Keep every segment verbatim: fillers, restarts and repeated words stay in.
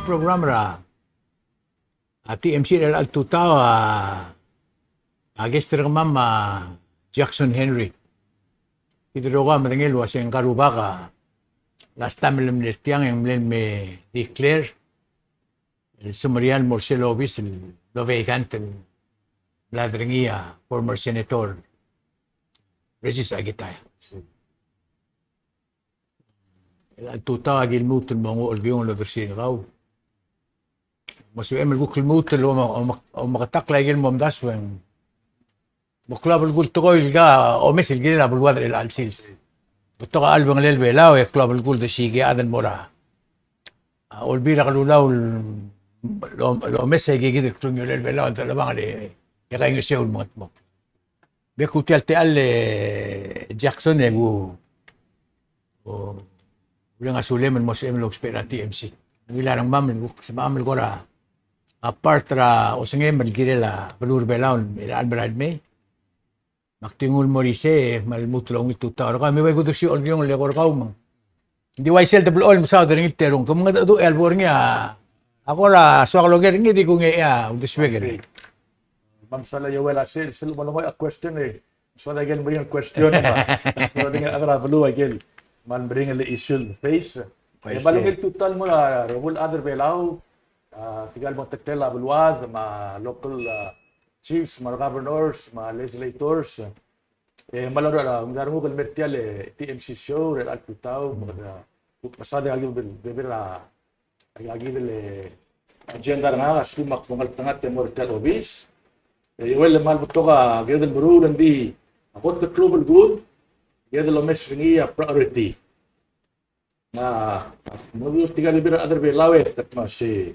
program er a, a T M C er chelecha el tutau a, a guest er kemam a Jackson Henry. Kid el rokui a medengei el uasei ngka el rubak a last time el mle er tiang e ng mle me declare el semeriar el mo er sel obis el vacant el mla er ngii a former senator Regis Akitaya. Chelecha el tutau a ki lmuut el mo nguu a olkiung el odersii er kau. Me sebechem el kuk lmuut el om-, om-, omeketakl a ikel momdasu e ng mo klou a belkul tekoi el ka omes el kirel a beluad er chelecha el sils. Betok a chelebangel er Belau e klou a belkul de sikii a chad el mo er a, a, Olbiil er a Kelulau el, el omes a ikakid el klungiolel Belau el delebangel e kaingeseu el mengetmokl. Bek el kuk tia el techall e Jackson e ku, o, uriul a sulem el mo sebechem el ousbech er a T M C. Ungil a rengmam el kuk sebecham el kora a part er a osengem el kirel a beluu er Belau er a merael mei. Me ak di nguu el mo er isei e kmal lmuut el ungil tutau er kau. Me bai kudersii a olkiung el eko er kau me ng di uaisei el deblechoel el mesaod er ngii el terung. Ke mengedecheduch e a lebo er ngii a, a kora soak el oker er ngii e di kungei a uldesuek er ngii. Me ng soal a Joel a sel, sel bo lengoi a question e, soal a ikel meringel question me a, me a rechad er a beluu a ikel kmal meringel el issue el face. E kmal ungil tutau el mo er a rokui el chad er Belau, a, tirka el mo teklel a beluad, me a local, a, chiefs, me a governors, me a legislators. E kmal ungil a renguk el mer tia el T M C show er chelecha el tutau, me a, kuk mesaod a ikakid el bebil er a, ikakid el agenda er ngak a lsekum ak bo ngeltengat e mo er tia el obis. E Joel, e kmal betok a kired el meruul, ng di a kot el klou el belkul, kired el omes er ngii a priority. Me a, me a tirka el bebil er a rechad er Belau e te kmo se,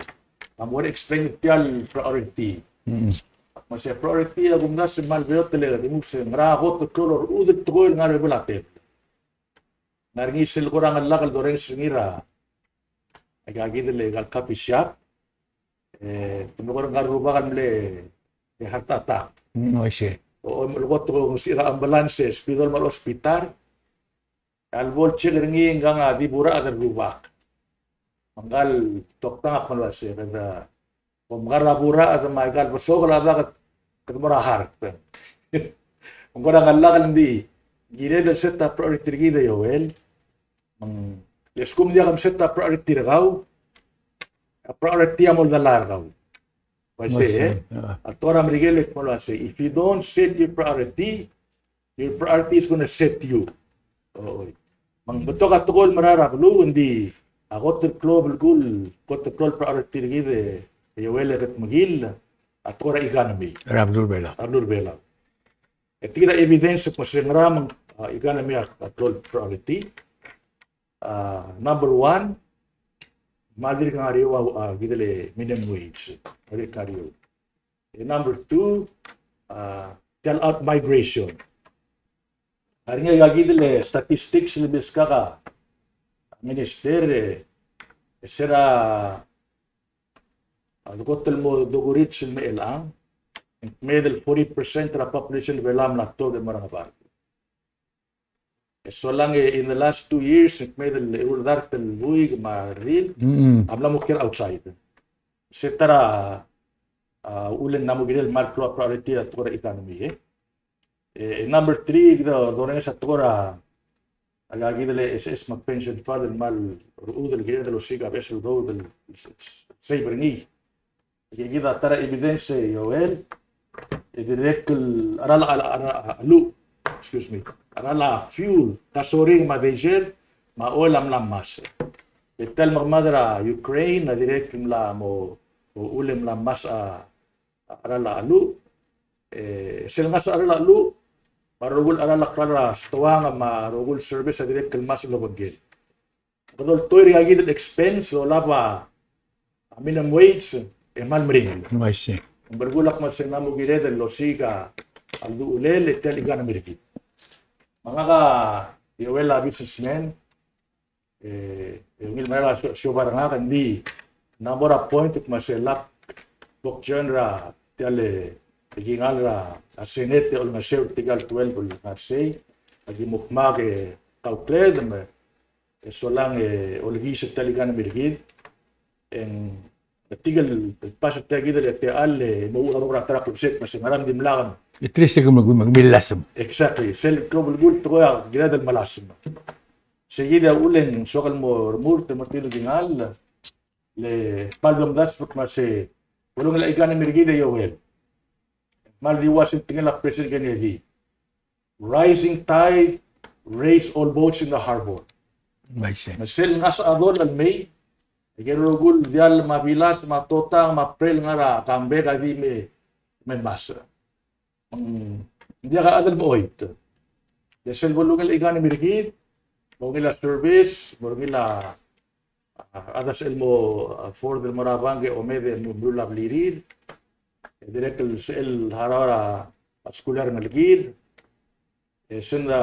a mo er a explain er tia el priority. Mm. Me se priority a kumdasu e kmal beot el kmo se ngera a kot el klou el orechudel tekoi el ngar er a bebul a tebel. Ngar er ngii sel kora ngellak el dorrenges er ngii er a, ikakid el ikal coffee shop. E, te mlo kora ngka el rubak el mle, e, heart attack. Mm, I see. O, o, el kot el ngesechir a ambulance e, spidol me a hospital. A lebo el check er ngii e ngkang a di burached el rubak. Me ngka el toktang a kmal uase, kede, kom ngar er a burached me aika el besokel a dak, kede mo er a heart. Me ng kora ngellak el ng di, kired el set a priority er kid e Joel. Me ng, le lsekum ng diak kom set a priority er kau, a priority a mo oldalai er kau. Uaisei, e? A tekoi er a Merikel a kmal uase, if you don't set your priority, your priority is gonna set you. Oi. Me ng betok a tekoi el merael er a beluu, ng di a kot el klou el belkul, kot el klou el priority er kid e Joel e kede mekill, a tekoi er a economy. Er a beluu er a Belau. Er a beluu er a Belau. E tia a evidence el kmo se ngera me ng, a, economy a, a klou el priority. A, number one, me a dirk ngar er eou a, a, kid el minimum wage. Me a dirk ngar er eou. E number two, a, tia el out migration. A ringel a kid el statistics el meskak a minister, e, e se er a, a, kot el mo dokurits el me chelechang, e ng kmeed el forty percent er a population er a Belau a mla tuobed e mo er a ngebard. E solang e in the last two years, e ng kmeed el eru el dart el buik me a ril, mm, a mla mo kiei er a outside. Se ta er a, a, uchul e ng mo kirel el kmal klou a priority a tekoi er a economy, e. E, e number three, kede, dorrenges a tekoi er a, a ikakid el S S me a pension fund el kmal orechudel el kired el osiik a beches el udoud el save er ngii. Ikakid a ta er a evidence, e Joel, e dirrek el cheral a, a, a, a, a cheluch, excuse me, cheral a fuel, gasoil me a diesel, me a oil a mla ngmasech. E tia el mekemad er a Ukraine a dirrek el mla mo, o, uchul e mla ngmasech a, a cheral a cheluch. E, sel ngasech a cheral a cheluch, me a rokui el cheral a klalo er a stoang me a rokui el service a dirrek el ngmasech el obengkel. Kede oltoir a ikakid el expense el olab a minimum wage e kmal meringel. I see. Ng belkul a kmal se ng mo kired el osiik a uldurech e tia el economy er kid. Me ngak a Joel a businessman, e, e ungil mera el sio-, siobai er ngak, ng di, ng mo er a point el kmal se lak bo kjoin er a tia el, e, kingall er a Senate e olengeseu er tirka el twelve el ngar er sei, a ki mo kmak e kaukledem, e solang e olekiis er tia el economy er kid, e ng tirke el pass er tia kid el techall e mo uchul a rokui er a ta er a klebesei me se ngera me dimlak. E tirke el se ke me, me, me millasem. Exactly. Sel klou el belkul el tekoi a kired el melasem. Se kid a uchul e ng soak el mo remurt el mo er tir el kingall, le kmal domdasu el kmo se, bo lungil a economy er kid e Joel, kmal di ua sel tekingel a President Kennedy, rising tide raise all boats in the harbor. Uaisei. Me sel ngasech a dolech el mei, e ke rokui el diall me a bilas me a totang me a prel ngar er a kambek a di me, me masech. Ng diak a chad el mechoit. E sel bo lungil a economy er kid, bo lungil a service, bo lungil a, a, a chad a sel mo afford el mo er a bank e omed e meruul a blirir. E dirrek el sel harau er a skuul er a rengelekir. E send a,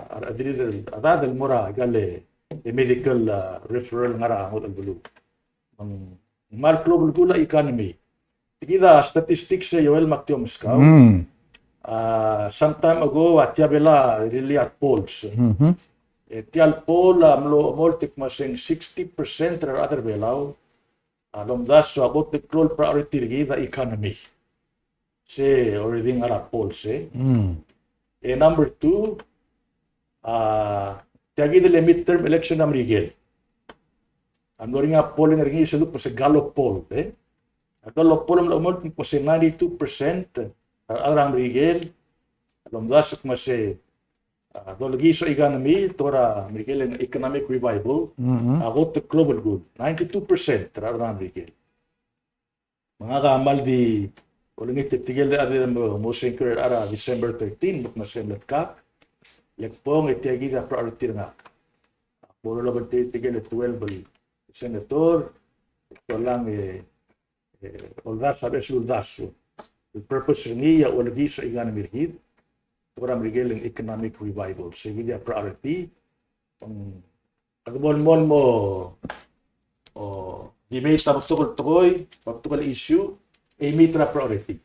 a, a rechad el mo er a ikal e medical, a, referral ngar er a ngodech el beluu. Me ng kmal klou el belkul a economy. Tia kid a statistics e Joel me ak di omeskau. Mm. A, some time ago, a tia Belau a release a polls. Mhm. E tia el poll a mlo omolt el kmo se ng sixty percent er a rechad er Belau a lomdasu a kot el klou el priority er kid a economy. Se already ngar er a polls, e. Mm. E number two, a, tia kid el midterm election er a Merikel a mlo er ngii a polling er ngii, se el kmo se Gallup poll, e. A Gallup poll a mlo omolt el kmo se ninety-two percent er a rechad er a Merikel a lomdasu el kmo se, a, dolekiis a economy, tekoi er a Merikel e ng economic revival, mhm, a kot el klou el belkul, ninety-two percent er a rechad er a Merikel. Me ngak a kmal di olengit er tirke el chad el mo, mo sengkio er a December thirteen, me kmo se mle tkak, le kbong e tia kid a priority er ngak. Ak bo lobengterir tirke el twelve el senator, e solang e, e, oldars a beches el uldasu. El purpose er ngii a olekiis a economy er kid, tekoi er a Merikel e ng economic revival. Se kid a priority, ng Kede mo, mo, mo, o, debate a betok el tekoi, a betok el issue, e meet er a priority.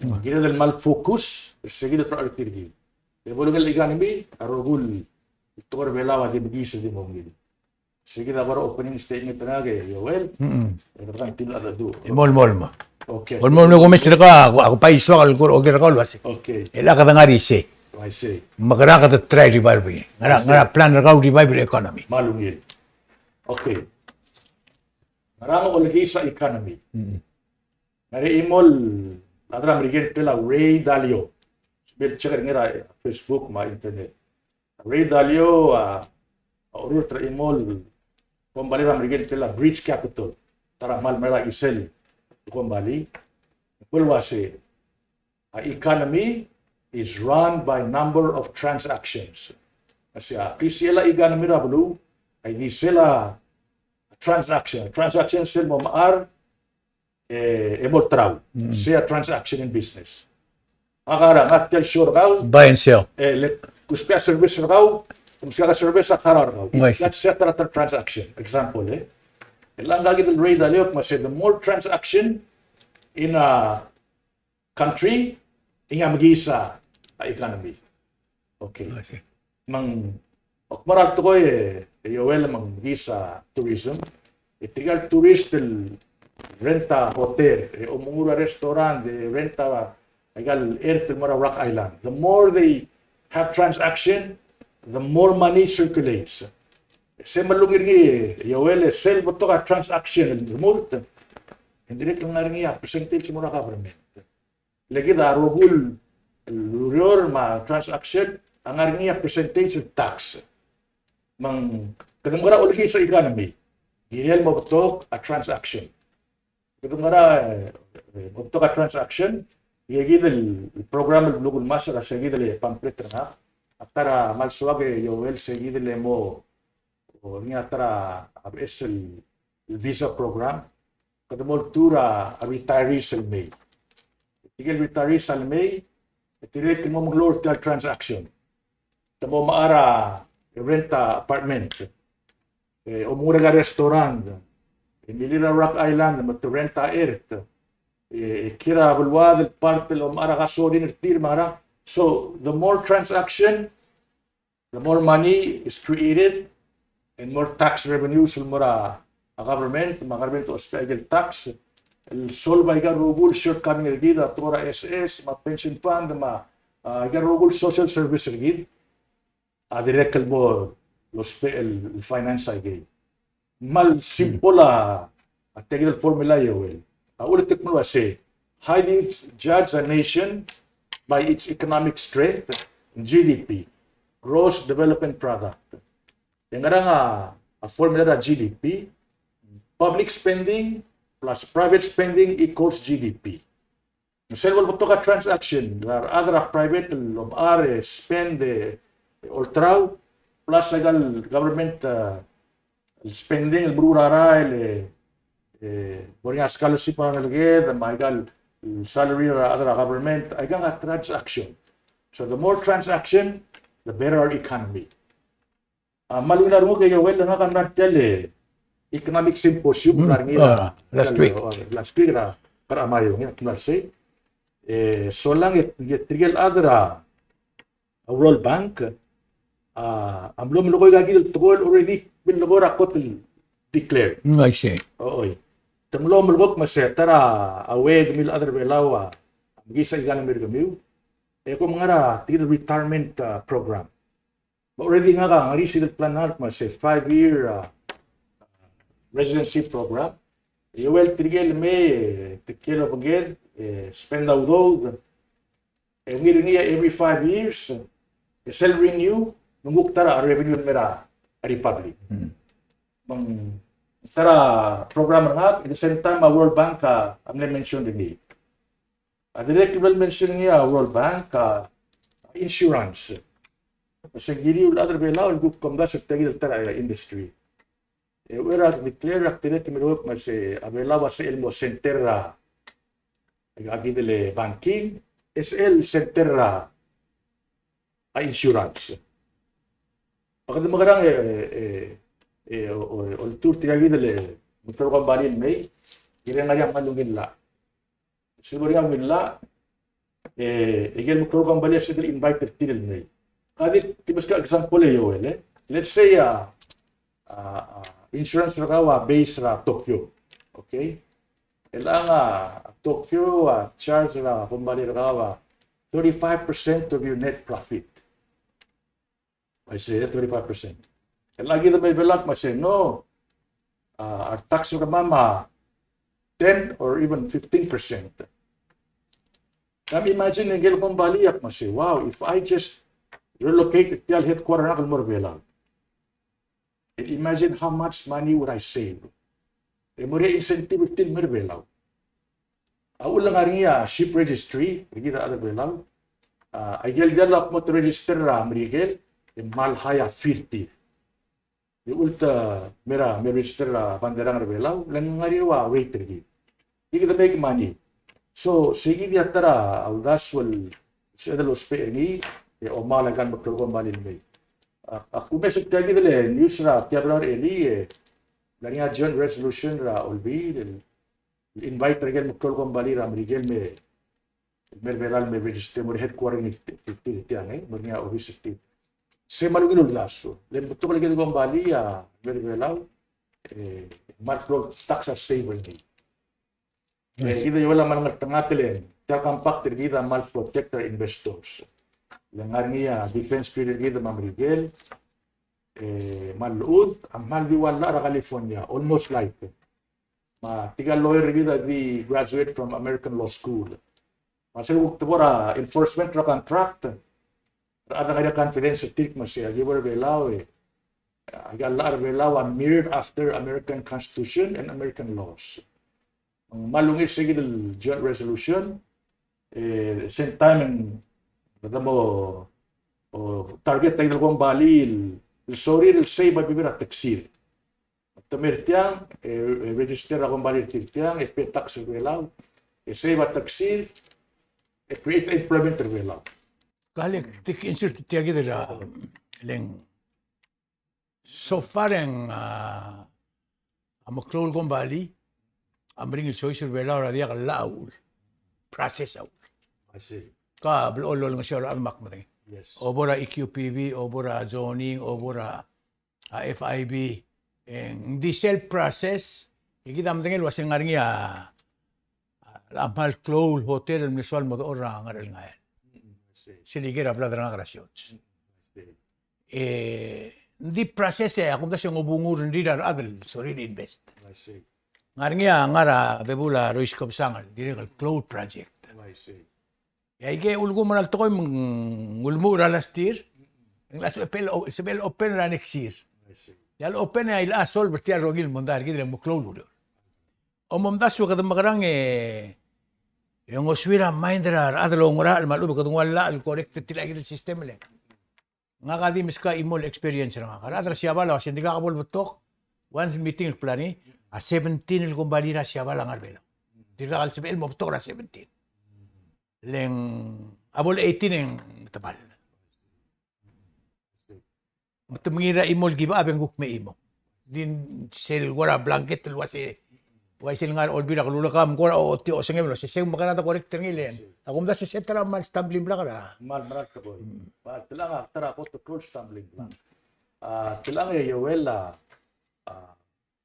Mm. Kired el kmal focus er se kid el priority er kid. E bo lungil a economy, a rokui el tekoi er a Belau a di mekiis e di mo ungil. Se kid a kora opening statement er ngak e Joel. Mm-mm. E kede continue a dedu. E mo, mo, mo. Okay. Mo, mo, mo, ko mes er kau, a ko, a ko bai soak el kora oker er kau el uasei. Okay. E le kede ngar er isei. I see. Me kede try el revive er ngii. Ngera, I see, ngera plan er kau el revive er a economy. Kmal ungil. Okay. Ngera ng olekiis a economy. Mm-mm. Ngar er ngii a chimo el chad er a Merikel el ngklel a Ray Dalio. Sebechel check er ngii er a Facebook me a internet. Ray Dalio, a, a orrurt er a chimo el kombalii er a Merikel el ngklel a Bridge Capital. Ta er a kmal mera el chisel el kombalii. Ng kmo el uasei, a economy is run by number of transactions. Uasei a klisichel a economy er a beluu a ildisel a transaction. Transaction sel mo mechar e, e mo olterau. Mm. Sei a transaction in business. Ak ngar er a, ngar tia el show er kau. Buy and sell. E le kuskau a service er kau, kuskau a service a kuk er kau. I see. That's a transaction. Example, e. E le ng kid el Ray Dalio a kmo sei, the more transaction in a country, e ng mekiis a economy. Okay. I see. Me ng, ak mera el tekoi e, e Joel, me ng mekiis a tourism. E tirka el tourist el rent a hotel, e omengur a restaurant, e rent a, aika el ert el mo er a Rock Island. The more they have transaction, the more money circulates. Se me lungil er ngii e Joel, e sel betok a transaction el remurt, e ng dirrek el ngar er ngii a percentage el mo er a government. Le kid a rokui el ureor me a transaction a ngar er ngii a percentage el tax. Me ng, kede mekera olekiis a economy, kirel mo betok a transaction. Kede mekera, e, mo betok a transaction, e kid el program el belkul el masech a se kid el pamphlet er ngak. A ta er a kmal soak e Joel, se kid el mo, o, er ngii a ta er a beches el visa program. Kede mo oltuu er a retirees el mei. Tirke el retirees el mei, e tirke el mo mengeluolu er tia el transaction. Te mo mechar a rent a apartment. E omengur a restaurant. E milil er a Rock Island me te rent a ert. E, e kiei er a beluad el part el omechar a gasoline er tir me a ngerang. So, the more transaction, the more money is created, and more tax revenues el mo er a, a government, me a government a ousbech a ikel tax el solve a ika el rokui el shortcoming er kid er a tekoi er a SS, me a pension fund, me a, a, ika el rokui el social service er kid, a dirrek el bo lousbech el, el finance a ikei. Me a simple a, a tia kid el formula, Joel. A uletik me a uase, how do you judge a nation by its economic strength, GDP, gross development product. E ngerang a, a formula er a GDP, public spending plus private spending equals GDP. Me sel bo lebetok a transaction er a rechad er a private el omechar e spend e olterau, plus a ikal government, uh, el spending el meruul er a rael, e, e, bo er ngii a scholarship er a rengeleked, me a ikal salary er a rechad er a government, a ikang a transaction. So the more transaction, the better our economy. A, me a ungil a renguk e Joel, ngak a mla er tia el economic symposium, mm, mla er ngii er a, a, last week. O, last week er a, er a Maiong, e, mla er sei. E, solang e, e tirke el chad er a World Bank, a, a mlo melekoi a ikakid el tekoi el already melekoi er a kot el declare. Mm, I see. Oi. Te mlo melekoi me se ta er a uaisei kemiu el chad er a Belau a, a mekiis a economy er kemiu. E kom ngar er a tia el retirement, a, program. Already ngak a ngar er ngii sel plan er ngak me se five year, uh, residency program. E Joel, tirke el mei, tirke el obengked, e spend a udoud. E ngii er ngii a every five years, e sel renew, me ng kuk ta er a revenue el mei er a republic. Hmm. Me ng ta er a program er ngak, at the same time a World Bank a, a mle mention er ngii. A dirrek el mention er ngii a World Bank, a insurance. Me se kiriu el chad er a Belau el kuk omdasu er tia kid el ta er a industry. E uchei er a declare er a dirrek el melekoi me se a Belau a sel mo center er a, a ikakid el banking, e sel center er a, a insurance. Me kede mekerang e, e, e, o, o, oltuu er tia kid el meklou el kombalii el mei, kirel ngar er ngii a kmal ungil llach. Sel bo er ngii a ungil llach, e, e ikel meklou el kombalii a sebechel el invite er tir el mei. Ka di, di meskau a example e Joel, e. Let's say, a, a, a, insurance er kau a base er a Tokyo. Okay? E chelechang a Tokyo a charge er a kombalii er kau a thirty-five percent of your net profit. I say, thirty-five percent. E le kid a mei er a Belau me se, no, uh, our tax er kemam a ten or even fifteen percent. Now imagine e ikel kombalii a me se, wow, if I just relocate tia el headquarter er ngak el mo er a Belau. And imagine how much money would I save. E mo er ngii a incentive er tir el mei er a Belau. A uchul e ng ngar er ngii a ship registry, er kid a rechad er a Belau. A, a ikel diall a kmo te register er a Merikel, e kmal high a fee er tir. E uchul te mei er a, me register er a banderang er a Belau, le ng ngar er eou a rate er kid. Kid a make money. So, se kid a ta er a uldasu el sebeched el ousbech er ngii, e omall a ikal meklou el kombalii el mei. A, a kumes er tia kid el news er a tia el beluu er a elii, e, ng ngar er ngii a joint resolution er a Olbiil, el invite er a ikel meklou el kombalii er a Merikel el me, me er a Belau el me register, mo er a headquarter er tir, tir, tir tiang, e, mo er ngii a office er tir. Se kmal ungil uldasu. Le ng betok el ikel kombalii a me er a Belau, e, kmal klou el tax a save er ngii. E, kid a Joel a kmal ngeltengat el, tia el compact er kid a kmal protect er a investors. Le ng ngar er ngii a defense treaty er kid me a Merikel, e, kmal lechub, a kmal di ua llach er a California, almost like. Me tirka el lawyer er kid a di graduate from American Law School. Me sel kuk tebor a enforcement er a contract, a rechad a ngar er ngii a confidence er tir me se a kibo er a Belau, e, a llach er a Belau a mirrored after American Constitution and American laws. Ng kmal ungil se kid el joint resolution, e, same time e ng, kede mo, o, target a ikel kombalii el, el sorir el save a bebil er a tax er tir. Te mei er tiang, e, e register a kombalii er tir tiang, e pay tax er a Belau, e save a tax er tir, e create employment er a Belau. Kale, te insert tia kid er a, le ng so far e ng, a, a meklou el kombalii a meringel soiseb er a Belau er a diak el llach a uchul, process a uchul. I see. Ka blechoel el olengeseu er a rechad me ak medengei. Yes. Obo er a EQPB, obo er a zoning, obo er a, a, FIB, E ng di sel process, e kid a medengei el uase ng ngar er ngii a, a, a kmal klou el hotel el mle soal el mo dechor er a ngar er a Ngarachael. Mm, I see. Sel ikel a blad er a Ngarachael Shorts. Mm, I see. E ng di process e a kumdasu e ng obengkel a rengrir a rechad el sorir el invest. I see. Ng ngar er ngii a ngar er a bebul a Royce Kebesang el dirrek el klou el project. I see. E aike el ulekum er a tekoi me ng ulemuchel er a last year, e ng locha sebechel, sebechel open er a next year. I see. E a open e a ilecha solve er tia el rokir el mondai er kid el mo klou el ureor. Omomdasu e kede mekerang e, e ngosuir a mind er a rechad el oungerachel me a lechub e kede nguu a llach el correct er tia el, el system el. Ngak a di meskau a chimo el experience er ngak. A rechad er a Siabal a uase ng dirkak bo lebetok, once meeting el plan er ngii, a seventeen el kombalii er a Siabal a ngar er a Belau. Dirkak el sebechel el mo betok er a seventeen. Le ng a bo le eighteen e ng tebal. Me te mengiil er a chimo el give up e ng kuk me chimo. Di sel kora blanket el uase, uaisei el ngar er a Olbiil er a Kelulau, me kora ochotii a osengem el uase, se ng mekerang e de correct er ngii le ng. A kumdasu e se ta er a kmal stumbling block er a. Kmal mera el tekoi. Mm. Kmal, te locha ta er a kot el klou el stumbling block. Mm. A, te locha e Joel a, a,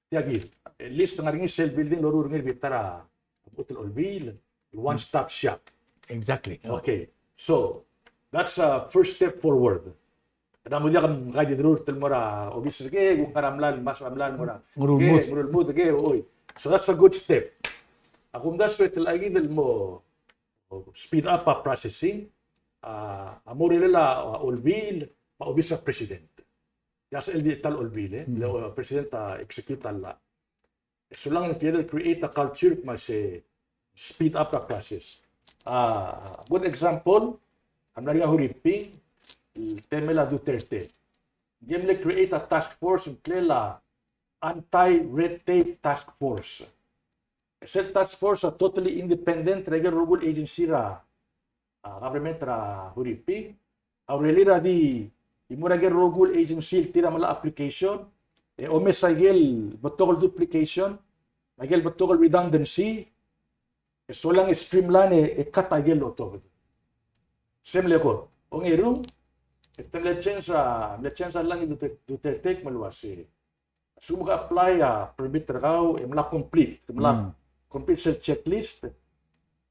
Tia kid, at least ng ngar er ngii sel building el loruul er ngii er a bita er a Olbiil, one stop shop. Exactly. Okay. So, that's a first step forward. Kede mo diak mkadi derurt el mo er a obis er kei, kuk ngar er a mlai, mas er a mlai el mo er a. Ngerulmud. Ngerulmud, okay, oi. So that's a good step. A kumdasu e te locha kid el mo speed up a processing, a, a mo er a Olbiil, me a obis er a president. Tia sel di ta el Olbiil, e le, o, president a execute a llach. E solang e ng kired el create a culture me se speed up a process. A good example a mla er ngii a Huriping, el temel a Duterte. Ng mle create a task force, ng ngklel a anti-red tape task force. E sel task force a totally independent er a ikel rokui el agency er a, a, government er a Huriping. A urerir a di, di mo er a ikel rokui el agency el tir a melai a application, e omes a ikel betok el duplication, a ikel betok el redundancy, e solang e streamline e, e cut a ikel otobed. Se mle kot. Ongerung, e te mle change a, mle change a llach er ngii a Duterte, Duterte me le uase a lsekum ke apply a permit er kau e mla complete, ke mla complete sel checklist,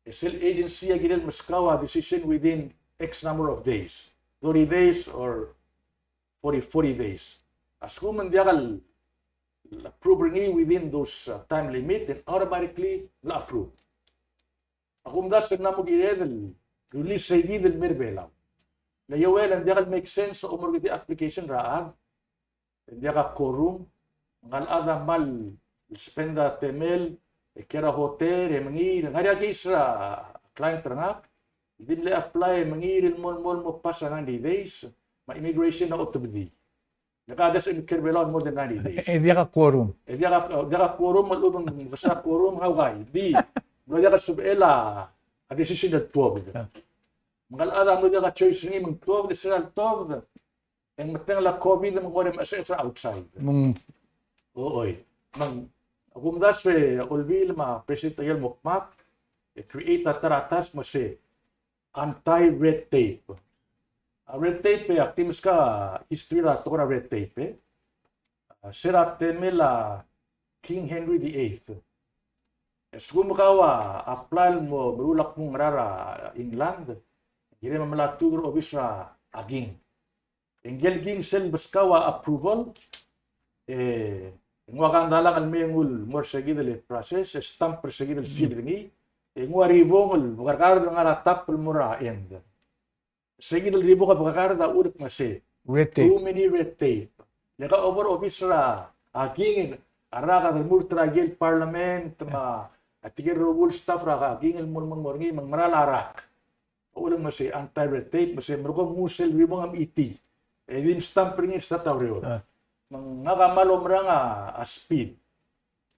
e sel agency a kirel meskau a decision within X number of days, thirty days or forty, forty days. A lsekum ng diak el approve er ngii within those, uh, time limit, then automatically mla approve. A kumdasu e ng mla mo kired el release seikid el mei er a Belau. Le Joel, ng diak el make sense a omerketei a application er a chad e ng diak a quorum, ngka el chad a kmal spend a temel, e kiei er a hotel, e mengiil, ng ngar er ngii a case er a client er ngak, di mle apply e mengiil el mo, mo, mo pass a ninety days, me a immigration a otobedii. Le ka di se el mei er a Belau more than ninety days. E diak a quorum. E diak a, e diak a quorum, me a lechub e ng mekesai a quorum, how kai. Di, ng diak a sebechel a decision el tuobed. Me ngka el chad a mlo diak a choice er ngii me ng tuobed, e se er a letuobed e ng metengel a COVID me ng kora mecheseches er a outside. Mm. O, oi. Me ng, a kumdasu e Olbiil me a president a ikel mo kmak, e create a ta er a task me se anti-red tape. A red tape e ak di meskau a history er a tekoi er a red tape, e. A, se er a temel a King Henry the Eighth. E lsekum kau a apply el mo meruul a kmo ng ngera er a England, kirem a melai a tuobed er a obis er a king. E ngikel king sel meskau a approval, e nguu a kandalang el mei e nguu el mo er seikid el process, e stamp er seikid el seal er ngii, e nguu a ribong el bekerkard el ngar er a top el mo er a end. Seikid el ribong a bekerkard a uchul me se red tape. Too many red tape. Le ke obo er a obis er a king, a rak a remurt er a ikel parliament, me a tirke el rokui el staff er a king el mo, mo, mo er ngii, me ng mera el rak. Uchul me se anti-red tape, me se merekong nguu sel ribong a mechitii. E di mstamp er ngii el start a ureor. Ah. Me ngak a kmal omerang a, a speed.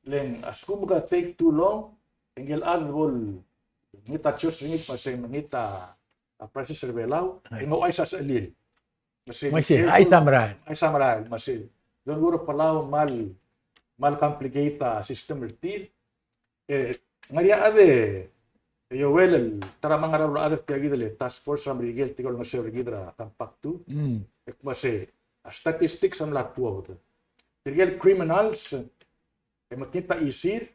Le ng a lsekum ke take too long, e ngikel chad a bo lmengit a choice er ngii me se mengit a, a process er a Belau, ah, e ng ouchais a sechelil. Me se, me se, be careful. Ouchais a merael. Ouchais a merael, me se. Don't worry, Palau a kmal, kmal complicate a system er tir. E, ng ngar er ngii a chad, e Joel, el ta er a mla ngar er a rechad er tia kid el task force er a Merikel, tirke el olengeseu er kid er a Compact two. Mm. E kmo se, a statistics a mla tuobed. Tirke el criminals, e mekngit a chisir,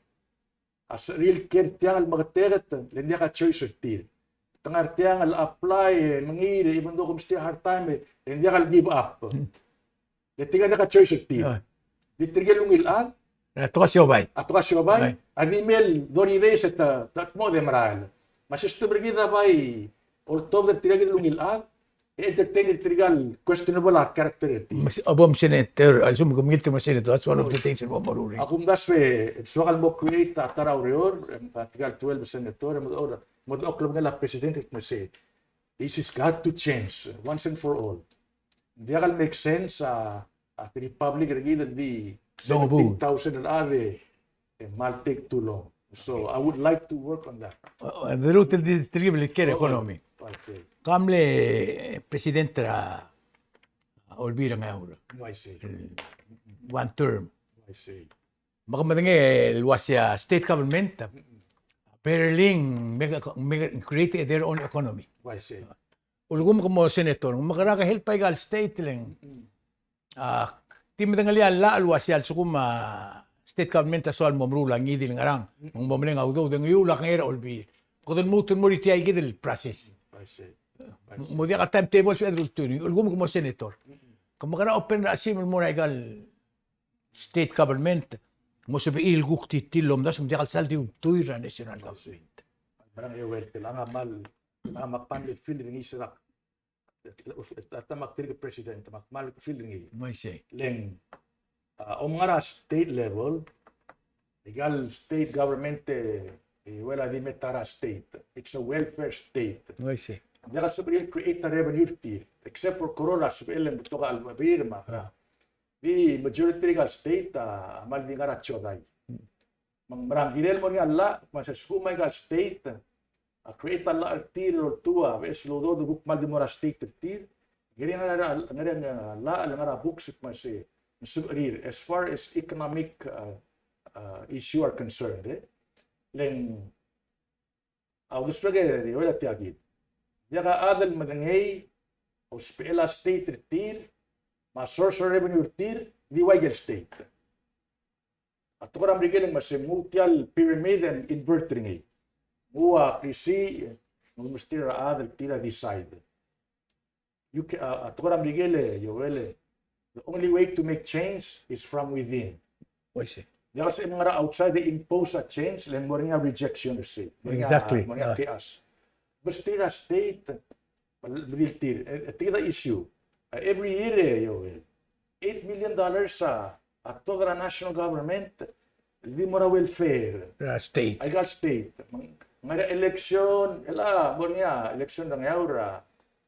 a sebechir el kiei er tiang el meketeket, le ng diak a choice er tir. Te ngar tiang el apply, e mengiil, e even though kom mesti hard time, e le ng diak el give up. Le tirke a diak a choice er tir. Di tirke el ungil chad. A tekoi a siobai. A tekoi a siobai. A di mei el thirty days e te, te mo de merael. Me a system er kid a bai oltobed er tirke el ungil chad, e entertain er tirke el questionable a character er tir. Mes-, a bo msenator, a lsekum ke mengilt el mo senator, that's one of the things el bo moruul er ngii. A kumdasu e, soak el mo create a ta er a ureor, e, tirke el twelve senator, e mo, mo, mo klebengel a president e kmo sei, this has got to change, once and for all. Diak el make sense a, a republic er kid el di seventeen thousand el chad e, e mal take too long. So I would like to work on that. Uh, the root el di, di, di, di, di, economy. I see. Ka mle president er a Olbiil er a Ngeaur. I see. One term. I see. Me ke medengei el uasei a state government, barely make, make, create their own economy. I see. Ulekum ke mo senator, me ke er a ke help aika el state le ng. A, di medengelii a llach el uasei a lsekum a state government a soal mo meruul a ngii di el ngerang, me ng mo meleng a udoud e ng iuul a kengei er a Olbiil. Kede lmuut el mo er tia kid el process. I see. I see. Mo diak a timetable se el ultuil. Ulekum ke mo senator, ke mekera open er a chim el mo er aika el state government, mo sebechir el kuk di tir el omdasu me ng diak el sal di ultuil er a national government. Merang e uel, te lak a mal, te lak a mal pan le feel er ngii se lak. Te lak a mal feel er ngii. I see. Le ng, a, om ngar er a state level, aika el state government e, e uel a di me ta er a state. It's a welfare state. I see. Ng diak a sebechir el create a revenue er tir, except for Koror a sebechel e ng betok a chelebachir me a Di majority er aika el state a, a kmal di ngar er a chodai. Me ng merang kirel mo er ngii a llach, me a lsekum aika el state a create a llach er tir el oltuu a beches el udoud el kuk kmal di mo er a state er tir. Ngerang a, ngerang a llach el ngar er a books el kmo sei, ng sebechir, as far as economic, uh, uh, issue are concerned, e. Le ng A uldesuek e di ua tia kid. Diak a chad el medengei a usbechel a state er tir, me a source of revenue er tir, di ua ikel state. A tekoi er a Merikel e ng mesa nguu tia el pyramid e ng invert er ngii. Nguu a klisiich, ng mesterir a chad el tir a decide. You ca-, a, a tekoi er a Merikel e, Joel e, the only way to make change is from within. Oi, sei. Diak el sebechem ngar er a outside e impose a change, le ng mo er ngii a rejection er sei. Exactly. Mo er ngii a, mo er ngii a chaos. But still a state, medil tir, e, e, tia kid a issue. A, every year e, Joel, eight million dollars a, a tobed er a national government, el di mo er a welfare. Er a state. Aika el state. Me ng ngar er a election, el a, bo er ngii a election er a Ngeaur a,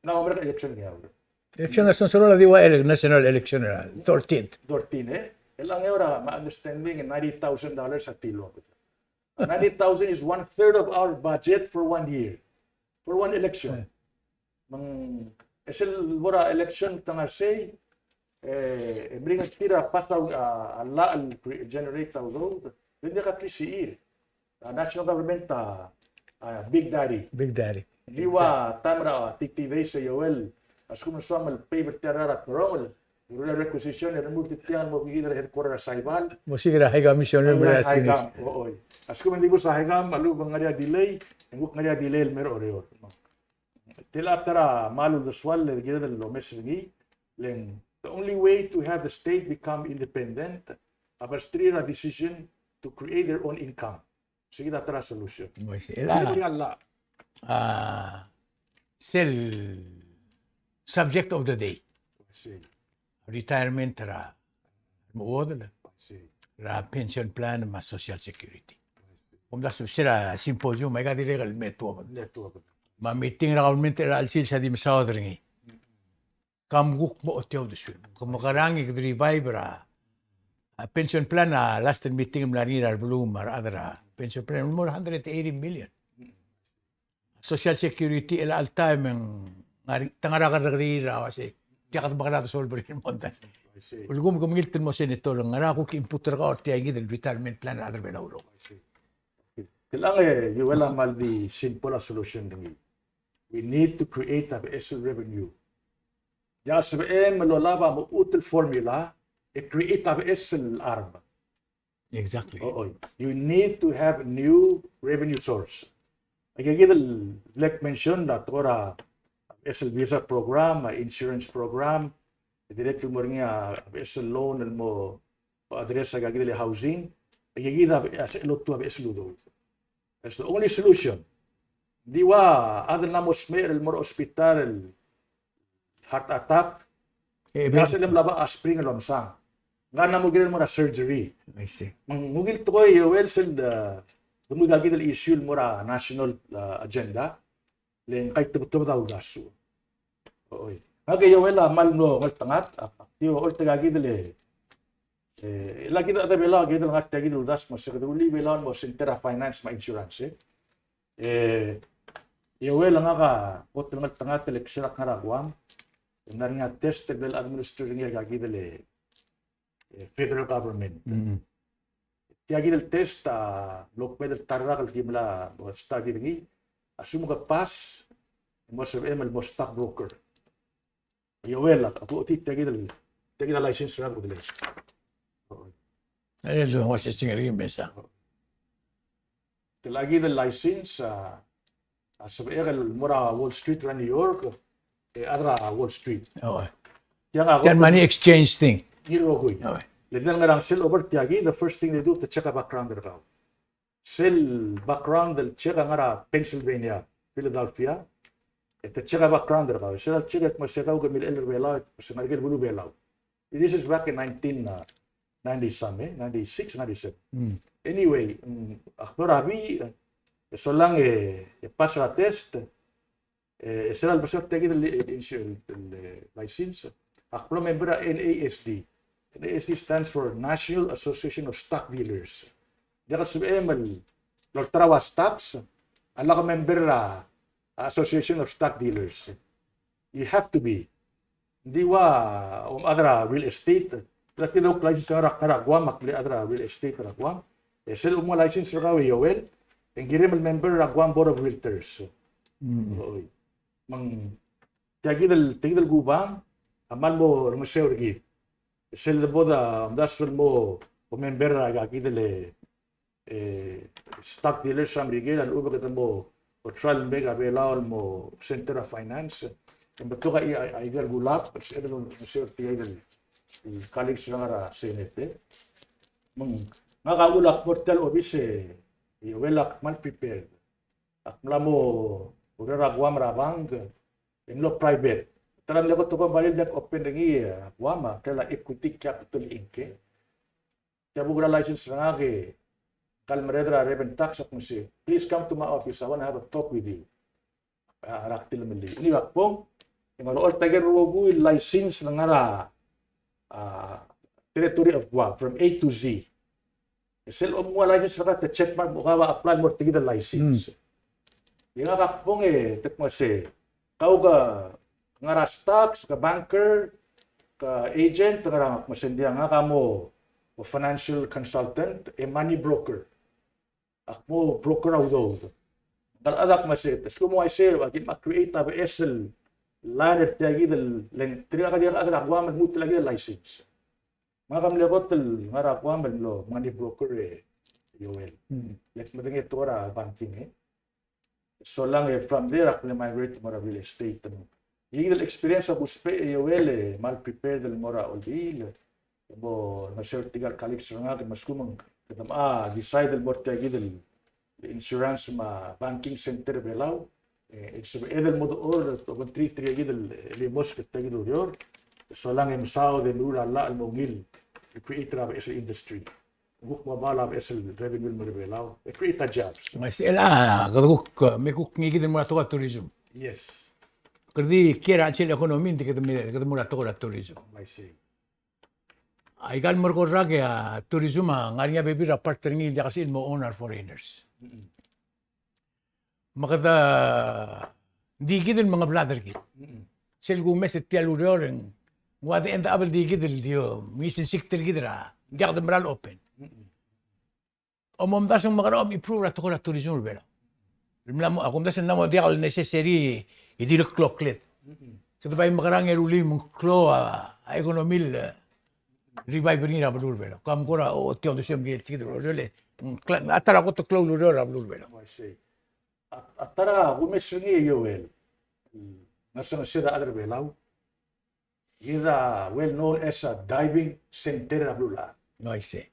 ng mo er a election er a Ngeaur. Election er a Sonsorol a di ua ele-, national election er a thirteenth. Thirteen, e? El a Ngeaur a, my understanding, ninety thousand dollars a tilobed. Ninety thousand is one third of our budget for one year. For one election. E. Me ng, e sel bo er a election te ngar sei, e, e meringel tir a pass a, a, a llach el cre-, generate a udoud, e ng diak a klisichir. A national government a, a big daddy. Big daddy. Di ua, exact, taem er a TikTok days e Joel, a lsekum ng soam el pay er tia el rechad er a Kerongel, e rullii a requisition e remurt er tiang el mo obengkid er a headquarter er a Saipan. Mo siik er a High Commissioner. High Com, o, oi. A lsekum ng di bus a High Com a lechub e ng ngar er ngii a delay, e ng kuk ngar er ngii a delay el mei er a Oreor. Tia el ta er a kmal uldesuel el kired el omes er ngii, le ng the only way to have the state become independent, a mesterir a decision to create their own income. Sei kid a ta er a solution. Oi, sei. Tia el, a, sel subject of the day. Sei. Retirement er a remechuodel. Sei. Er a pension plan me a social security. Kom da su-, se er a symposium, aika dirrek el me tuobed. Me tuobed. Me a meeting er a government er a chelsel a di mesaod er ngii. Ka mkuk mo ochotii a uldesuem. Ke mekerang e kede revive er a, a pension plan a last meeting el mla er ngii er a beluu me a rechad er a pension plan el mo er a hundred eighty million. Social Security el all time e ng ngar, te ngar er a kerrekeriil er a uasei, tia kede mekerang e de solve er ngii el mondai. I see. Ulekum ke mengilt el mo senator, ngera kuk input er kau er tia kid el retirement plan er a rechad er a Belau el rokui? I see. Okay. Kemam e, Joel, a kmal di simple a solution er ngii. We need to create a beches el revenue. Diak el sebechem el olab a mechut el formula, e create a beches el arm. Exactly. Oi. You need to have new revenue source. Aika kid el bla kmention er a tekoi er a beches el visa program, a insurance program, e dirrek el mo er ngii a beches el loan el mo address aika kid el housing. Aika kid a beches el lotu a beches el udoud. That's the only solution. Ng di ua chad el mla mo smecher el mo er a hospital el heart attack. E, e, a sel mla mo aspirin el omsang. Ng ngar er ngii a mo kirel el mo er a surgery. I see. Me ng ungil tekoi e Joel sel de, de mo aika kid el issue el mo er a national, uh, agenda. Le ng kaitebetebed a uldasu. Oi. Ngak e Joel a kmal mlo ngeltengat, a, a, tia oltak aika kid el, e, e, aika kid a chad er a Belau, aika kid el ngar tia kid el uldasu me se kede rullii a Belau el mo center er a finance me a insurance, e. E, Joel, ngak a kot el ngeltengat el sel ak ngar er a Guam, e ng ngar er ngii a test el bla el administer er ngii aika kid el, e, federal government. Mm. Tia kid el test a mlo kmeed el ta el rak el ki mla mo study er ngii, a lsekum ke pass, e mo sebechem el mo stock broker. E Joel, a, a, tia kid el, tia kid el license er a kudel. E, el mo se chingar er ngii mesa. Tia kid el license, a, a sebechek el mo er a Wall Street er a New York, e, a chad er a Wall Street. Oh. Tiang a, tiang money exchange thing. Ngii el rokui. Oh. Le di el ngar er a sel over tia kid, the first thing they do, te check a background er kau. Sel background el check a ngar er a Pennsylvania, Philadelphia. E te check a background er kau. Sel check e kmo se kau ke milechell er a Belau, e kmo se ngar er a beluu er a Belau. This is back in nineteen, uh, ninety some, e, ninety-six, ninety-seven. Mm. Anyway, mm, ak mlo er a bii, e, solang e, e pass er a test, e, e sel lebo er tia kid el, el, el, el, e, license, ak mlo member er a N A S D. N A S D stands for National Association of Stock Dealers. Diak el sebechem el olterau a stocks a lak member er a Association of Stock Dealers. You have to be. Ng di ua, um, chad er a real estate, tia kid el license er a, er a Guam, ak le chad er a real estate er a Guam. E sel mo license er kau e Joel, e ng kirem el member er a Guam Board of Realtors. Mm. Oi. Me ng tia kid el, tia kid el kubang a kmal mo rengeseu er kid. Sel de bo de omdasu el mo, mo member er aika kid el, e, stock dealers er a Merikel a lechub e kede mo, mo try el make a Belau el mo center er a finance. E ng betok a, a, a idea el kulab, el sebeched el mo share er tia el, el colleagues er a Senate. Me ng, ngak a uchul ak mo er tia el obis e, e Joel, ak kmal prepared. Ak mla mo oureor er a Guam er a bank, e mlo private. Te mla mle kot a kombalii el diak open er ngii a Guam, a kirel a equity capital inc. Tia buk er a license er ngak e, kal merreder a revenue tax, ak mesa, "Please come to my office, I want to have a talk with you." A, a rak tilemellii. Ngii a kbong, e ng olecholt a ikel rokui el license el ngar er a, a, territory of Guam, from A to Z. E sel omnguu a license er kau, te check mark mo kau a apply el mo er tia kid el license. Mm. E ngak a kbong e te kmo se, kau ke ngar er a stocks, ke banker, ke agent, ke ngar er a, me se ng diak, ngak a mo, mo financial consultant, e money broker. Ak mo broker a udoud. Ngak a kmo se, te lsekum ng uaisei, aki mo create a beches el line er tia kid el, le ng tirka a diak a chad er a Guam el lmuut el tia kid el license. Ngak a mle kot el ngar er a Guam el mlo money broker e Joel. Hmm. Le ak medengei a tekoi er a banking, e. Solang e from there ak mle migrate mo er a real estate. Tia kid el experience a kuusbech e Joel e kmal prepared el mo er a olbiil. E mo, mo share er tirka el colleagues er ngak, me a lsekum ng, kede mo decide el mo er tia kid el insurance me a banking center er a Belau, e, e sebeched el mo dechor, obengterir tirka kid el, el chimosk er tia kid el ureor, solang e mesaod e meruul a llach el mo ungil, e create er a beches el industry. Ng kuk mo kmal a beches el revenue el mo er a Belau, e create a jobs. Me sel a, kede kuk, me kuk ngii kid el mo er a tekoi er a tourism. Yes. Kede di kiei er a chelsel economy, ng di kede me, kede mo er a tekoi er a tourism. I see. Aika el mo er a rak e a tourism a ngar er ngii a bebil er a part er ngii el diak a sebechir el mo own a re foreigners. Mm-mm. Me kede di kid el mengeblad er kid. Mm-mm. Sel kumes er tia el ureor e ng ua de end up el di kid el di, o, misisikd er kid er a, diak de mera el open. Mm-mm. Omomdasu e ng mekerang e improve er a tekoi er a tourism er a Belau. Mla mo, a kumdasu e ng mla mo diak el necessary e dirrek el klokled. Mm-mm. Kede bai mekerang e rullii me ng klou a, a economy el, e, revive er ngii er a beluu er a Belau. Kom kora, o, tia uldesuem er ngii el chikiid el ureor, e, mm, kla-, a ta er a kot el klou el ureor er a beluu er a Belau. I see. A, a ta er a kumes er ngii e Joel. Ng ngar er sel chad er a Belau. Kid a well known as a diving center er a beluulechad. I see.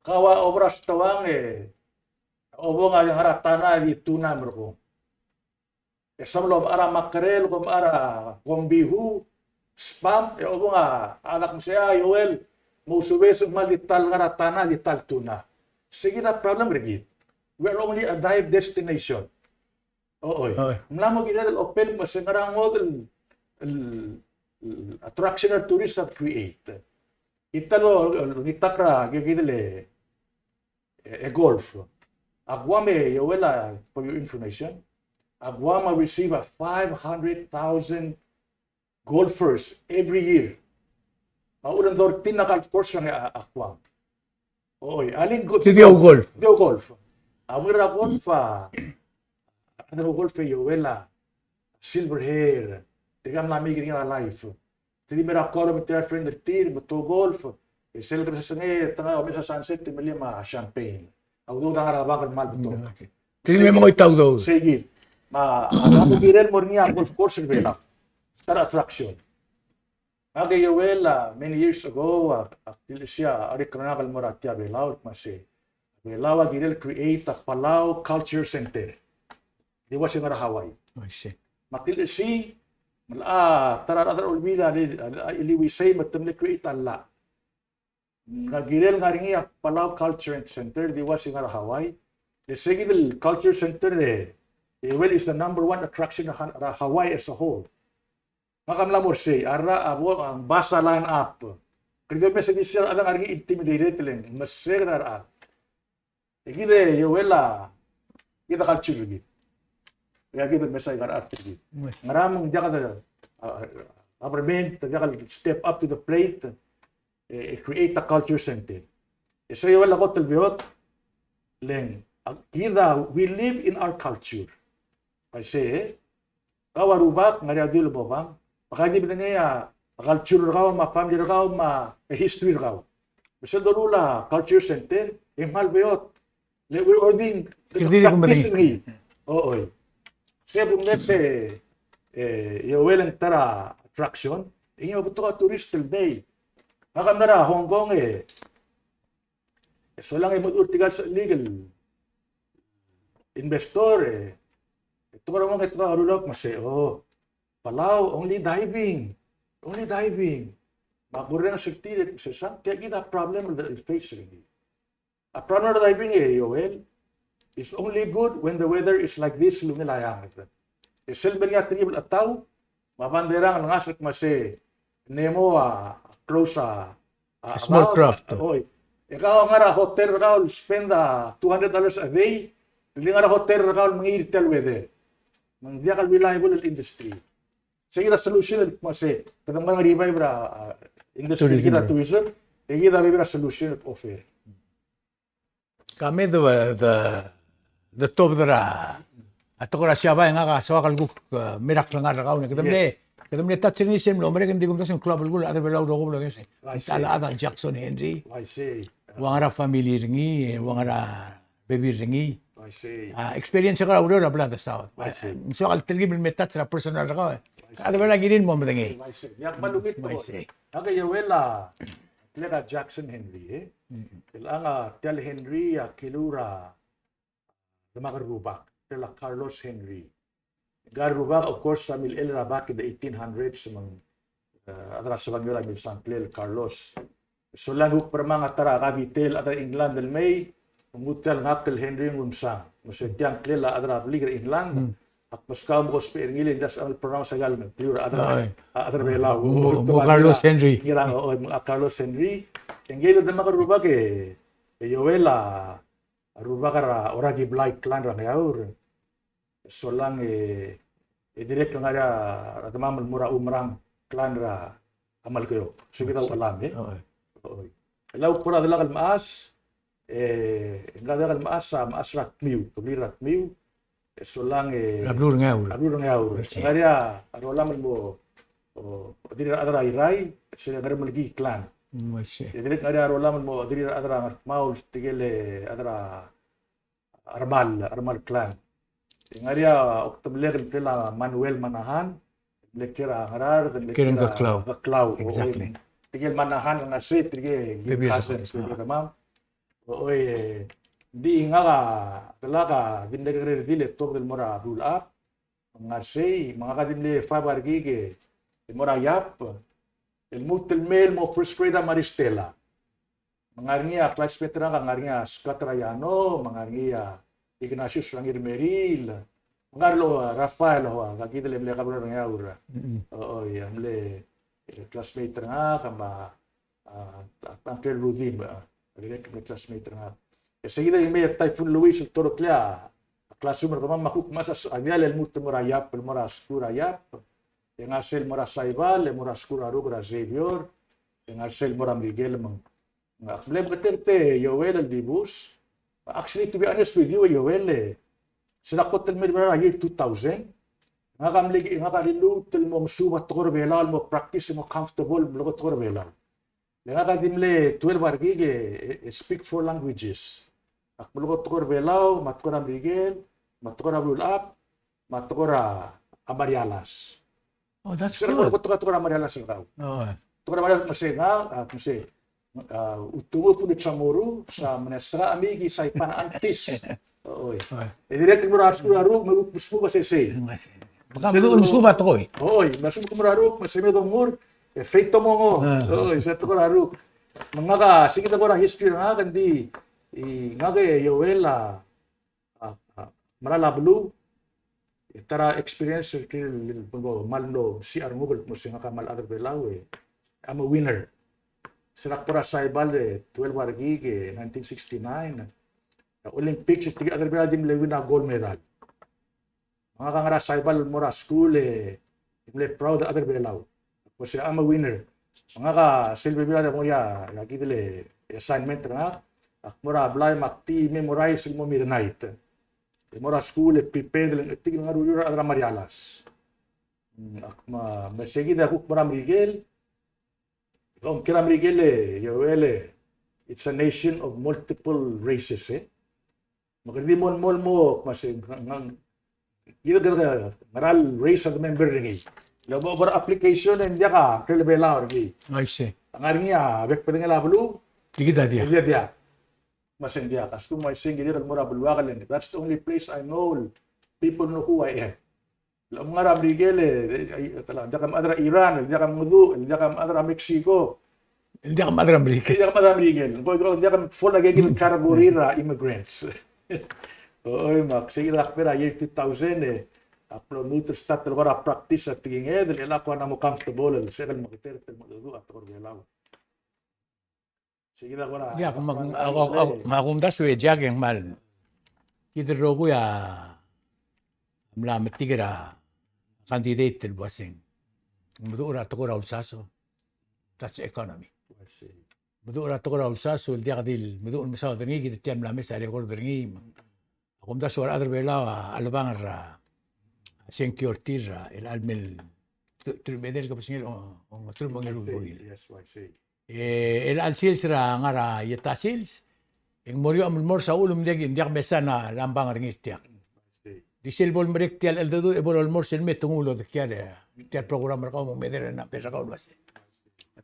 Kau a oberaod er a stoang e, obong a ngar er a tana e di tuna el merekong. E soam el omechar a mackerel, kom omechar a kombihu, spam, e obong a, a dak mesei a Joel, mousubes e ng kmal di ta el ngar er a tana, di ta el tuna. Sei kid a problem er kid. We are only a dive destination. Oi. Oi. Ng mla mo kired el open me se ngera ngodech el, el, el attraction er a tourist a create. Kid a lo, lo, ngitakl er a, kid, kid el, e, e golf. A Guam e, Joel a, for your information, a Guam a receive a five hundred thousand golfers every year. A uchul e ng thirteen a golf course er a, a Guam. Oi, a le ng go-, Te di ou golf. Te di ou golf. A mla er a golf a, a le ng golf e Joel a silver hair. Te kmal mla mei er ngii er a life. Te di mei er a Guam me tir a friend er tir, me te ou golf. E sel kebesengei, te ngar er a omes a sunset, te melai a champagne. A udoud a ngar er a bank el kmal betok. Te di mei me ngoit a udoud. Sei kid. Me a, a, a kirel el mo er ngii a golf course er a Belau. Ta er a attraction. Ngak e Joel a, many years ago, a, ak dilechesii a, a rik er ngak el mo er tia Belau, me sei. Belau a kirel el create a Palau Culture Center. Di ua se ngar er a Hawaii. I see. Me ak dilechesii, me a, ta er a rechad er a Olbiil a, a, a, iliuisei me te mle create a llach. Ng kirel ngar er ngii a Palau Culture Center, di ua se ngar er a Hawaii. E sei kid el Culture Center e, e, well, is the number one attraction er a, er a Hawaii as a whole. Ngak a mla mo er sei, a rechad a bo, a bas a line up. Kede mesa di sel a ngar er ngii intimidated el ng, mesa kid a rechad. E kid e Joel a, kid a culture er kid. E a kid a mesa ngar er a art er kid. Ngera me ng diak de, a, government, diak el step up to the plate, e, e create a culture center. E sei a Joel a kot el beot, le ng, a, kid a, we live in our culture. I say, e, kau a rubak, ngar er ngii a dilu el bobang. Me ka di medengei a, a culture er kau, me a family er kau, me a history er kau. Me sel doruul a culture center, e kmal beot. Le ureor di, kede di practice er ngii. Oi. Se bo mle se, e, Joel, ng ta er a attraction. E ngii a betok a tourist el mei. Ngak a mla er a Hong Kong e, e solang e mo er tirka el sel legal investor e, e te ko er a Hong Kong e te ko er a Belau me sei, o, Palau, only diving. Only diving. Me ak orrenges er tir e se, tia kid a problem el face er ngii. A problem er a diving e, Joel, is only good when the weather is like this, el ungil a eanged. E sel bo er ngii a telkib el chetau, me a banderang el ngasech me sei, ng mo, a, close a, a, small craft. Oi. E kau a ngar er a hotel er kau el spend a two hundred dollars a day, el di ngar er a hotel er kau el mengiil er tia el weather. Me ng diak el reliable el industry. Sei kid a solution el kmo sei, kede mla revive er a, a, industry er kid er a tourism, e kid a bebil er a solution el offer. Ka me de, de, de tobed er a, a tekoi er a Siabal e ngak a soak el kuk, e, mei er a klengar er kau, e kede mle, kede mle touch er ngii sel mlo merek, e ng di kumdasu e ng klou a belkul a rechad er a Belau el rokui el omes. I see. Ng ta el chad a Jackson Henry. I see. Ua ngar er a family er ngii, e ua ngar er a bebil er ngii. I see. A, experience er kau er a ureor er a bla de south. I see. Ng soak el telkib el me touch er a personal er kau. I see. A de bla kirir el mo medengei. I see. Ua kmal ungil tekoi. I see. Ngak e Joel a ngklek a Jackson Henry, e. Mm. Chelechang a tia el Henry a kilu er a demak el rubak, tia el Carlos Henry. Ngka el rubak, of course, a milechell er a back in the eighteen hundreds, me ng, e, a chad er a Sebangiol a milsa ngklel Carlos. Solang e kuk bermang a ta er a capital, a chad er a England el mei, me ng nguu tia el ngakl el Henry Ngumsang. Me se tia ngklel a chad er a blik er a England, mm, ak meskau me ko ousbech er ngii e ng diak el pronounce a ikel mekliu er a chad er a, a chad er a Belau. Mo, mo, mo Carlos Henry. Ngera, o, o, a Carlos Henry. E ngii el demak el rubak e, e Joel a, a rubak er a Orakiblai clan er a Ngeaur. Solang e, e dirrek el ngar er a, er a demam el mo er a Umerang clan er a Melekeok. Sei kid a uchelam, e. Oi. Oi. E a kuk kora delak el mechas, e, ngka a delak el mechas a mechas er a Tmiu, kebliil er a Tmiu, e solang e, er a beluu er a Ngeaur. Er a beluu er a Ngeaur. Ngar er ngii a rolam el mo, o, dirrek a rechad er a Irrai, se el Ngermelkii clan. Mm, I see. E dirrek ngar er ngii a rolam el mo chederir a rechad er a Ngardmau, tirke el chad er a Armal, Armal clan. E ngar er ngii a okdemelek el ngklel a Manuel Manahan, mle kiei er a Ngaraard, mle kiei er a Ngkeklau. Ngkeklau. Exactly. Tirke el Manahan el ngar er sei, tirke el cousins, tirke el kemam. Oi, e, ng di ngak a, delak a di mle kekerei el redil e tuobed el mo er a Belulechab, me ng ngar er sei, me ngak a di mle five a rekik e mo er a Iap, el lmuut el mei el mo first grade a Maris Stella. Me ng ngar er ngii a classmate er ngak, a ngar er ngii a Scott er a Iano, me ng ngar er ngii a Ignatius er a Ngirmeriil, me ng ngar er a Rafael, a, a kid el mle kabelor er a Ngeaur. Mm-mm. O, oi, a mle, e, classmate er ngak, me a, a, a ngklel Rudim, a, a dirrek el mle classmate er ngak. E sei kid a mei a Typhoon Louise el torkelii a classroom er kemam, me a kuk ngmasech a diall el lmuut el mo er a Iap, el mo er a skuul er a Iap. E ngar er sei el mo er a Saibal, e mo er a skuul er a Ruk er a Xavier, e ngar er sei el mo er a Merikel me ng Ak mle meketeketang e Joel el dibus. Actually, to be honest with you, Joel, e, se er a kot el mei er a year two thousand, ngak a mle, ngak a liluut el mo mesuub a tekoi er a Belau, el mo practice, mo comfortable el melekoi a tekoi er a Belau. Le ngak a di mle twelve a rekik e, e, e speak four languages. Ak melekoi a tekoi er a Belau, me a tekoi er a Merikel, me a tekoi er a Belulechab, me a tekoi er a Marialas. Oh, that's good. Tekoi, tekoi er a Marialas er kau. Oh. Tekoi er a Marialas, me sei ngak, a, me sei, a, Utunguf Unitsamoru, sa mene sera a miki Saipan antes. Oi. Oi. E dirrek el mo er a skuul er a Ruk, me kuk mesuub a sesei. Baka mesuub a tekoi. Oi, me sei kuk mo er a Ruk, me sei me dongur, e fei tomongo. Ah. Oi, se tekoi er a Ruk. Me ngak a, sei kid a kora history er ngak, ng di, e, ngak e Joel a, a, a, mera el beluu, e ta er a experience er tir el, el, el, kmal mlo siich a renguk el kmo se ngak a kmal chad er a Belau, e, I'm a winner. Se er a kbo er a Saibal e twelve a rekik e nineteen sixty-nine, a Olympics e tirke el chad er a Belau a di mle win a gold medal. Me ngak a ngar er a Saibal el mo er a skuul e mle proud el chad er a Belau. Kmo se I'm a winner. Me ngak a sel bebil a mo er a, er a kid el assignment er ngak, ak mo er a blai me ak di memorize el mo midnight. E mo er a skuul e prepared el ngetik el ngar er a uriul er a rechad er a Marialas. Mm, ak me, me sei kid a kuk mo er a Merikel. Kom kiei er a Merikel e, Joel e, it's a nation of multiple races, e. Me kede di mo, mo, mo, me sei, ng, ng, kede, kede, ngera el race a de member er ngii. Le bo, bo er a application e ng diak a ngklel a Belau er ngii. I see. A ngar er ngii a bek el bedengel a beluu. Di kid a diak. Di kid a diak. Me sei ng diak. A lsekum me sei ng dirrek el mo er a beluak el, that's the only place I know, people know who I am. Le omngar er a Merikel e, e, e, ng diak a mechad er a Iran, ng diak a mengedecheduch, ng diak a mechad er a Mexico. Ng diak a mechad er a Merikel. Ng diak a mechad er a Merikel. Ng diak a fall er a kekerei el category er a immigrants. Oi, me ak sei kid a kbo er a year two thousand e, ak mlo lmuut el start el kora practice a tekinged, e le ak kora mo comfortable el sebechel el meketeket el mengedecheduch a tekoi er a Belau. Sei kid a kora. Ia, me ak, ak, ak, me ak omdasu e Jack e ng kmal. Kid el rokui a mla metik er a candidate el uaseng, meduch er a tekoi er a ulsasu. That's economy. I see. Meduch er a tekoi er a ulsasu el diak di el meduch el mesaod er ngii, kid tia el mla mesa a record er ngii. Me ak omdasu a rechad er a Belau a chelebangel er a sengkio er tir, el chelecha el mei el teruich me a edei el kebesengil, o, o, teruich me a ongeru el buil. Yes, I see. E, el chelecha el sils er a ngar er a ieta sils, e ng mo er eou a melemolem er a uchul me ng diak, ng diak mesa a lambang er ngii er tiang. I see. Di sel bo lemerek tia el cheldecheduch e bo lolemolem er sel mei e te nguu el odekial, e, tia el program er kau me meder a number er kau el uasei.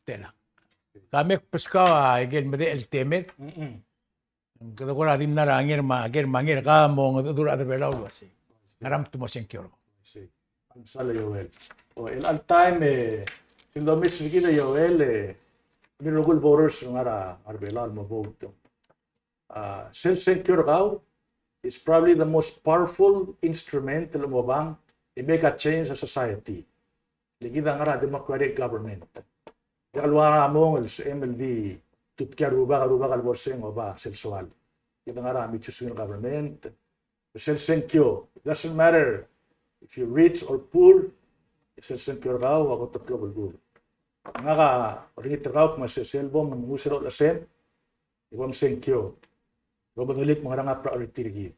Tela. Ka me kbeskau a ikel medechel el temed. Mm-mm. Kede kora di mla er a nger me a nger me a nger ka mo mengedecheduch er a rechad er a Belau el uasei, ngera me te mo sengkio er kau. Sei. Ak mesang e Joel. O, el all time, e, sel domes er kid e Joel, e, mle rokui el voters el ngar er a, ngar er a Belau el mo vote. A, sel sengkio er kau is probably the most powerful instrument el mo obang e make a change a society. Le kid a ngar er a democratic government. Diak el ua mong el sebechem el di tutkii a rubak, a rubak el bo lsebechir el oba sel soal. Kid a ngar er a mixed government. Sel sengkio, it doesn't matter if you're rich or poor, sel sengkio er kau a kot el klou el belkul. Ngak a olengit er kau me sel, sel bom nguu sel ochesem, e bom sengkio. Bo medengelii me ngerang a priority er kid.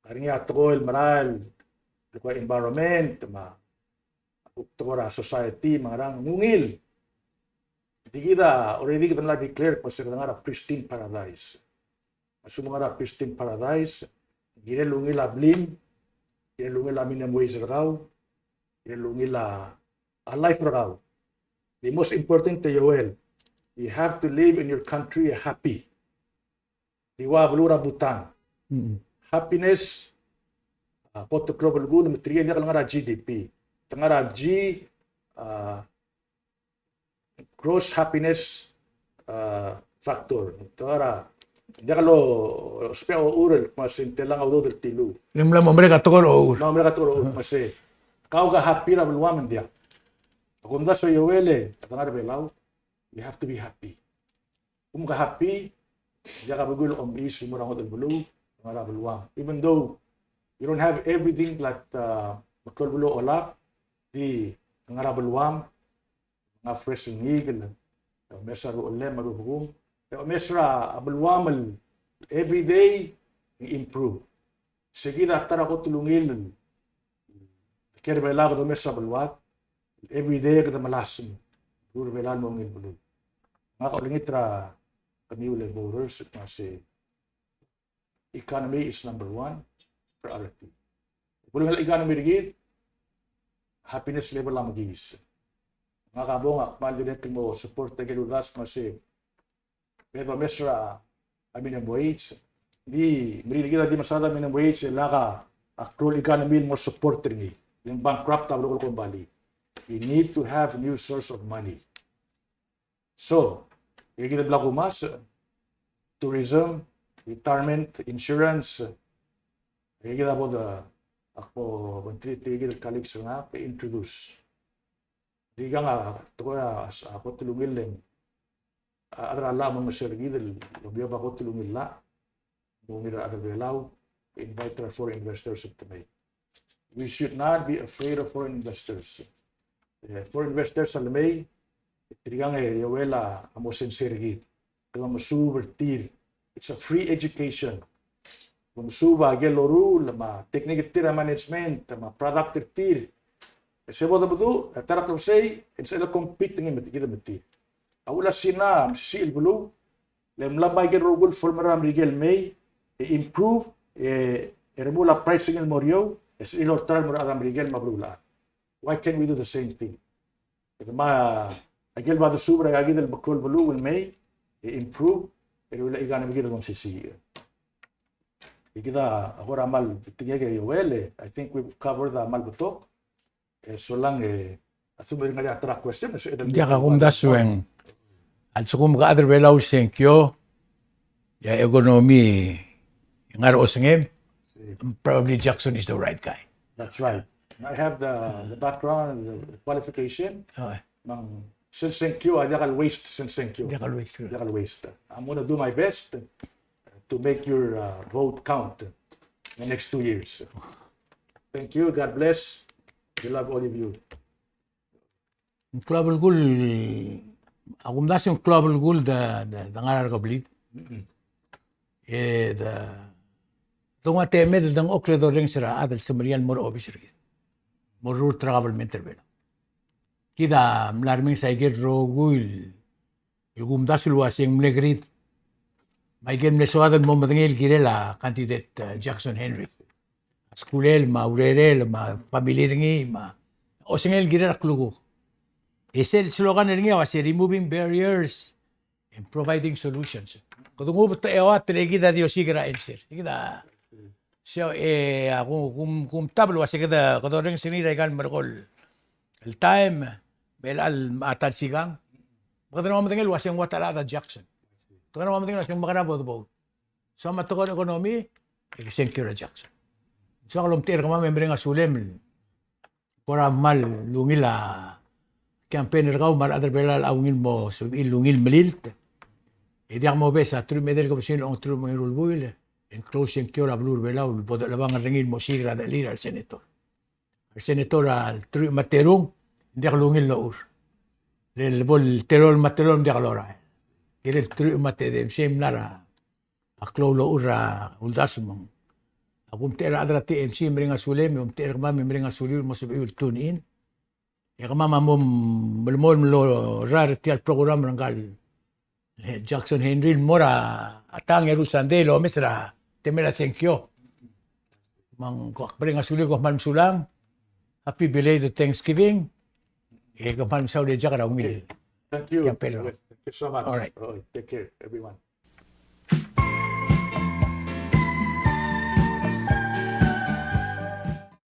Ngar er ngii a tekoi el merael, el tekoi er a environment, me a kuk tekoi er a society, me ngerang, ng ungil. Di kid a already kede mla declare el kmo se kede ngar er a pristine paradise. A lsekum ng ngar er a pristine paradise, kirel ungil a blim, kirel ungil a minimum wage er kau, kirel ungil a, a life er kau. The most important, e Joel, you have to live in your country happy. Di ua beluu er a Bhutan. Mm. Happiness, a, kot el klou el belkul, me tirke el diak el ngar er a G D P. Te ngar er a G, a, gross happiness, a, factor. Te ngar er a, diak lousbech a ochur el kmo se ng telang a udoud el tiluu. Ng mla mo merek a tekoi er a ochur. Mla mo merek a tekoi er a ochur, kmo se kau ke happy er a beluam me ng diak. A kumdasu e Joel e, a te ngar er a Belau, you have to be happy. Kung ke happy, diak a belkul el omes el mo er a ngodech el beluu, ngar er a beluam. Even though you don't have everything like, uh, meklou el beluu a olab, di ngar er a beluam, ngar er a fresh el ngikel, omes er a ruchelem me a rubekung, omes er a beluam el every day ng improve. Se kid a ta er a kot el ungil el ker er a Belau, kede omes er a beluad, every day kede melasem, beluu er a Belau el mo ungil beluu. Ngak a olengit er kemiu el voters, me se economy is number one priority. Beluu el economy er kid, happiness level a mekiis. Ngak a bong, ak kmal dirrek el mo support er a ikel uldasu me se me domes er a minimum wage. Di meringel kid a di mesaod a minimum wage e lak a klou el economy el mo support er ngii. Le ng bankrupt a beluu el kombalii. We need to have new source of money. So, e kid a bla kumes, tourism, retirement, insurance, e kid a bo de, ak bo bengterir tirke el colleagues er ngak e introduce. Di kang a tekoi a, a kot el ungil el, a, a rechad er a llach a mo omes er kid el, el omeob a kot el ungil el llach, mo ungil er a rechad er a Belau, invite er a foreign investors el te mei. We should not be afraid of foreign investors. E, foreign investors a lemei, tirkang e Joel a mo sensei er kid. Kede mesuub er tir. It's a free education. Kede mesuub a ikel loruul, me a technique er tir, a management, me a product er tir. E se bo de meduch, e ta er a klebesei, e ng sebechel el compete er ngii me tir, kid me tir. A uchul a Sina, mesisiich el beluu, le mla bai ikel rokui el former er a Merikel el mei, e improve, e, e remuul a pricing el mo er eou, e sebechir el olterau el mo er a rechad er a Merikel me a beluulechad. Why can't we do the same thing? Kede me, a ikel bo desuub er aika kid el meklou el beluu el mei, e improve, e rullii a economy er kid el mo mesisiich. E kid a kora kmal tekingek e Joel, e, I think we've covered a kmal betok. E solang e, a lsekum ng ngar er ngii a ta er a question, e se, diak a kumdasu e ng, a lsekum ke chad er a Belau el sengkio, e a economy e ngar er a osengem, probably Jackson is the right guy. That's right. I have the, the background and the qualification. Oh. Me ng sel sengkio, a diak el waste sel sengkio. Diak el waste. Diak el waste. I'm gonna do my best to make your, uh, vote count in the next two years. Thank you. God bless. We love all of you. Ng klou a belkul, a kumdasu e ng klou a belkul de, de, de ngar er a rekeblid. Mm-mm. E de, de nguu a temed el dengchokl e dorrenges er a chad el semeriar el mo er a obis er kid. Mo rurt er a government er a Belau. Kid a mla remenges a ikel rokui el el kumdasu el uasei ng mle kerid. Me a ikel mle soad el mo medengei el kirel a candidate, uh, Jackson Henry. A skulel, me a urerel, me a family er ngii, me a osengel el kirel a klukuk. E sel slogan er ngii a uasei removing barriers and providing solutions. Kede nguu betok a eua, e le kid a di osiik er a answer. Kid a So, e, a, ku-, kum, kumtab el uasei kede, kede orrenges er ngii er aika el merekong el taem, me chelecha el, a ta el sikang. Me kede mo medengei el uasei ng ua ta el chad a Jackson. Kede mo medengei el uasei ng mekerang a bo de vote. So, me a tekoi er a economy, e ke sengkio er a Jackson. So, a lomtechei er kemam e mereng a sulem el kora kmal ungil a campaign er kau me a rechad er a Belau a ungil mo sebechir el ungil melilt. E diak mobes a teruich me a edei el kebesengil a ongeteruich me a ongeru el buil, e ng klou el sengkio er a beluu er a Belau el bo dechelebangel er ngii el mo osiik er a dechelir a resenator. A resenator a teruich me a terung, ng diak lungil el ochur. Le bo el telol me a telol, ng diak lorael. Kirel teruich me a tedei, me sei a mla er a a klou el ochur er a uldasu me ng. A kumtechei er a rechad er a T M C, mereng a sulem, e omtechei er kemam e mereng a suliu el mo sebechiu el tune in. E kemam a mo melemolem el orrar er tia el program er ngka el Jackson Henry el mo er a tang e a eru el sandei el omes er a temel a sengkio. Me ng ko ak mereng a sulir, kom kmal mesulang. Happy belated Thanksgiving. E kom kmal mesaul e Jack er a ungil. Okay. Thank you. Thank you so much. All right. All right. Take care, everyone.